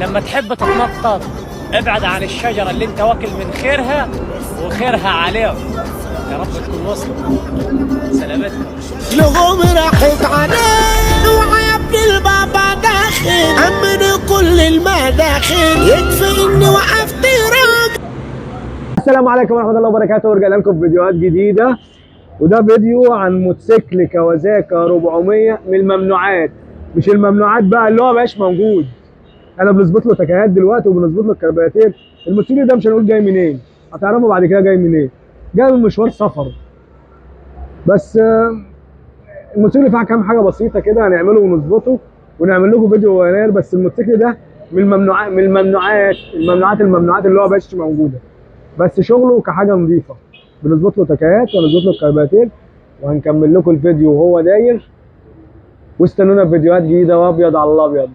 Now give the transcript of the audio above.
لما تحب تتنطط ابعد عن الشجرة اللي انت واكل من خيرها وخيرها عليك. يا رب تكون وصلت. سلامتكم. لغوم راحت عليه، اوعى يا ابن البابا داخل، امن كل المداخل، يكفي اني وقفت راجل. السلام عليكم ورحمة الله وبركاته. ورجعنا لكم فيديوهات جديدة، وده فيديو عن موتوسيكل كوازاكي 400 من الممنوعات. مش الممنوعات بقى اللي هو مبقاش موجود، انا بنظبط له تكاهات دلوقتي وبنظبط له الكربيراتير. الموتوسيكل ده مش هنقول جاي منين، هتعرفوا بعد كده جاي منين. جاي من مشوار سفر بس. الموتوسيكل فيه كام حاجة بسيطة كده هنعمله ونظبطه ونعمل لكم فيديو ونار. بس الموتوسيكل ده من الممنوعات، من الممنوعات الممنوعات الممنوعات اللي هو مبقاش موجودة، بس شغله كحاجة نظيفة. بنظبط له تكايات ونظبط له الكربيراتير وهنكمل لكم الفيديو وهو داير. واستنونا في فيديوهات جديدة وابيض على الابيض.